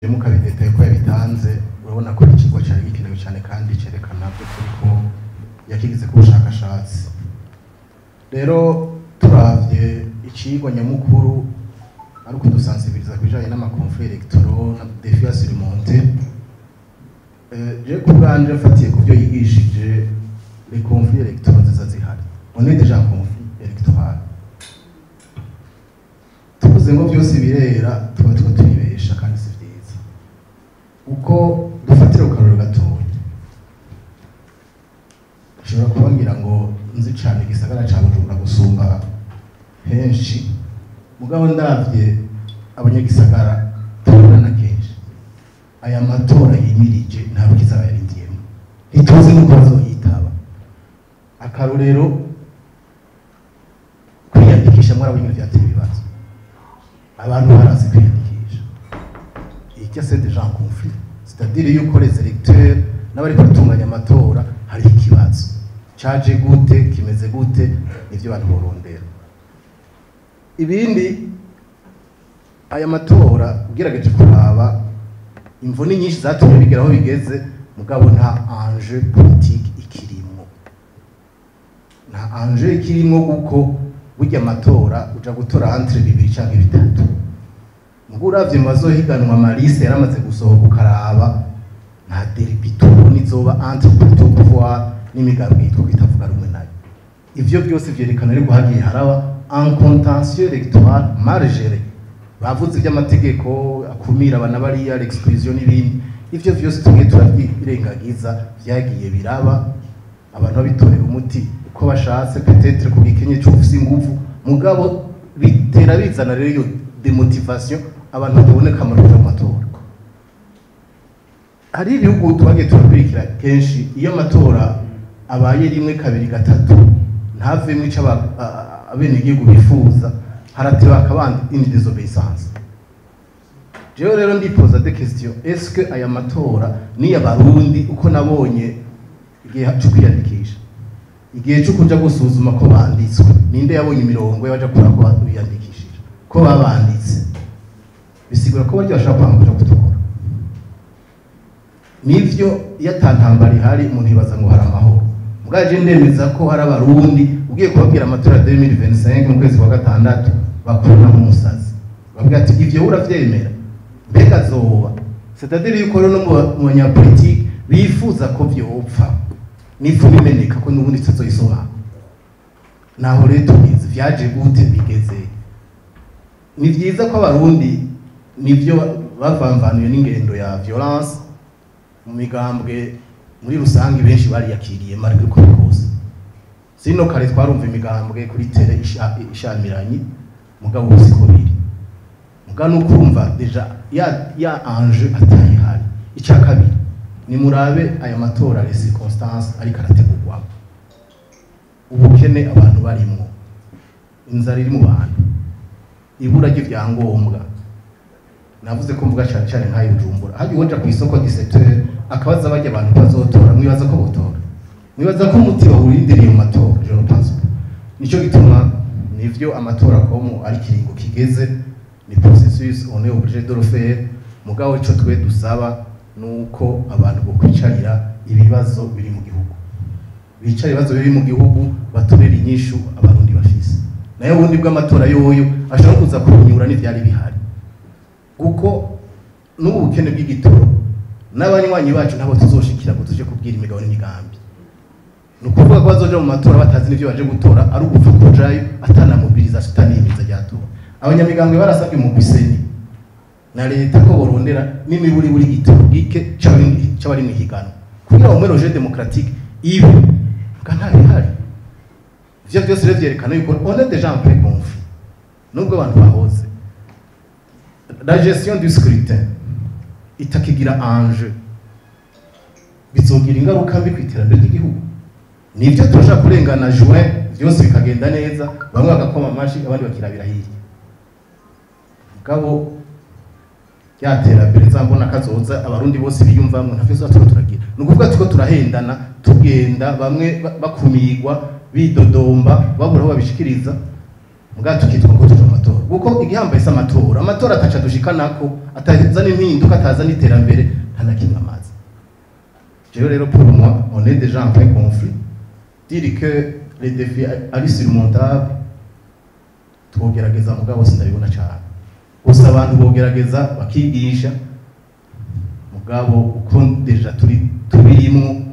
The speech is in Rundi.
Mukabidetaye ko yabitanze, urabona ko ikigo cyari gikenewe cyane kandi cyerekana by'ukuri ko yakigize ku bushakashatsi. Rero turavye icigwa nyamukuru ari ukudusensibiliza ku bijanye n'ama conflits électoraux na défis à surmonter. Je ku bwanje, mfatiye ku byo yigishije, les conflits électoraux ziza zihari, on est déjà en conflit électoral. Tuvuze ngo byose birera, tuba tuba turibesha kandi si vyiza. Uko dufatira ku karorero gatoya, nshobora kubabwira ngo nzi cane igisagara ca Bujumbura gusumba henshi, mugabo ndavye abanyagisagara tubonana kenshi, aya matora yimirije nta rukiza bayarindiyemo, ntituzi nuko bazoyitaba. Akarorero, kwiyandikisha, mwarabonye ibintu vyateye ibibazo, abantu barazi kwiyandikisha. Iki c'est déjà un conflit, c'est-à-dire yuko les électeurs n'abari kuratunganya amatora hariho ikibazo caje gute, kimeze gute, nivyo abantu borondera. Ibindi, aya matora ugerageje kuraba imvune nyinshi zatumye bigera aho bigeze, mugabo nta enjeu politique ikirimwo, nta enjeu ikirimwo, kuko burya amatora uja gutora entre bibiri canke bitatu. Mugo uravye mu bazohiganwa, ama listes yaramaze gusohoka, ukaraba nta derby tubona izoba entre parti au pouvoir n'imigambwe yitwa ko itavuga rumwe nayo. Ivyo byose vyerekana ariko hagiye haraba un contentieux électoral mal géré. Bavuze iby'amategeko akumira abana bariya, l'exclusion n'ibindi, ivyo vyose tumwe turavyirengagiza, vyagiye biraba, abantu babitorera umuti uko bashatse, peut-être ku gikenye c'ufise inguvu, mugabo bitera bizana rero iyo démotivation, abantu batabona akamaro kuja mu matora. Hari ibihugu twagiye turakurikira kenshi, iyo amatora abaye rimwe, kabiri, gatatu, ntavemwo ico abenegihugu bifuza, harateba hakaba une désobéissance. Jewe rero ndipoza des questions: est-ce que aya matora ni abarundi, uko nabonye igihe cyo kwiyandikisha, igihe cyo kuja gusuzuma ko banditswe, ninde yabonye imirongo y'abaja kuraba ko biyandikishije, ko babanditse? Bisigura ko barya bashaka kwanga kuja gutora. Nivyo, iyo atantambara ihari umuntu yibaza ngo hari amahoro. Mugabo ndemeza ko hari abarundi ugiye kubabwira amatora ya 2025 mu kwezi kwa gatandatu, bakubona nk'umusazi, bavuga ati: "Ivyo uravyemera? Mbega zoba?" C'est-à-dire yuko rero no mu banyapolitike bifuza ko vyopfa n'ifu bimeneka, ko n'ubundi tutazoyisobanura. Naho rero tubizi vyaje gute, bigeze. Ni vyiza ko abarundi nivyo bavamvanuye n'ingendo ya violence mu migambwe muri rusange, benshi bariyakiriye malgré uko bikose. Sino kare twarumva imigambwe kuri terrain ishamiranye, mugabo ubu siko biri. Muga nuko urumva déjà ya enjeu atayihari. Icya kabiri, ni murabe aya matora, les circonstances ariko arategurwamo, ubukene abantu barimwo, inzara iri mu bantu, ibura ry'ivyangombwa. Navuze ko mvuga cyane cyane nk'ayo Bujumbura, hajya uwoja ku isoko 17 akabaza bajya abantu bazotora, mwibaza ko botora? Mwibaza ko umuti bawurindiriye mu matora? Je ne pense pas. Nico gituma nivyo amatora komo ari kiringo kigeze, ni processus, on est obligé de le faire, mugabo ico twe dusaba nuko abantu bokwicarira ibibazo biri mu gihugu, bicara ibibazo biri mu gihugu, batorera inyishu abarundi bafise. Nayo ubundi bw'amatora yoyo ashobora kuza kunyura n'ivyari bihari, kuko n'ubu bukene bw'igitoro n'abanywanyi bacu ntabo tuzoshikira ngo tuje kubwira imigabo n'imigambi. Ni ukuvuga ko bazoja mu matora batazi n'ivyo baje gutora, ari ugupfa kujayo, atana mobilisation, ataniyemeza ryatora. Abanyamigambwe barasabye umugwi CENI na leta ko borondera n'imiburiburi igitoro gike c'abari mw'ihiganwa kugira ngo le jeu démocratique ibe, bwa nta bihari. Ivyo byose rero vyerekana yuko on est déjà en plein conflit, nubwo abantu bahoze. La gestion du scrutin itakigira enjeu, bizogira ingaruka mbi ku iterambere ry'igihugu. Nivyo, turashaka kurengana juin vyose bikagenda neza, bamwe bagakoma amashi, abandi bakirabira hirya, mugabo rya terambere nzambona kazoza abarundi bose biyumvamwo ntavyo tuba turiko turagira. Ni ukuvuga turiko turahendana, tugenda bamwe bakumigwa, bidodomba, babura aho babishikiriza, mugabo tukitwa ngo tuja mu matora, kuko igihambaye si amatora. Amatora ataca dushikanako. atazana impinduka, atazana iterambere, nta na kimwe amazi. Jewe rero, pour moi, on est déjà en plein conflit. Dire que les défis ari surmontable, twogerageza, mugabo sindabibona cyane. Gusa abantu bogerageza bakigisha, mugabo uko déjà turi tubirimwo.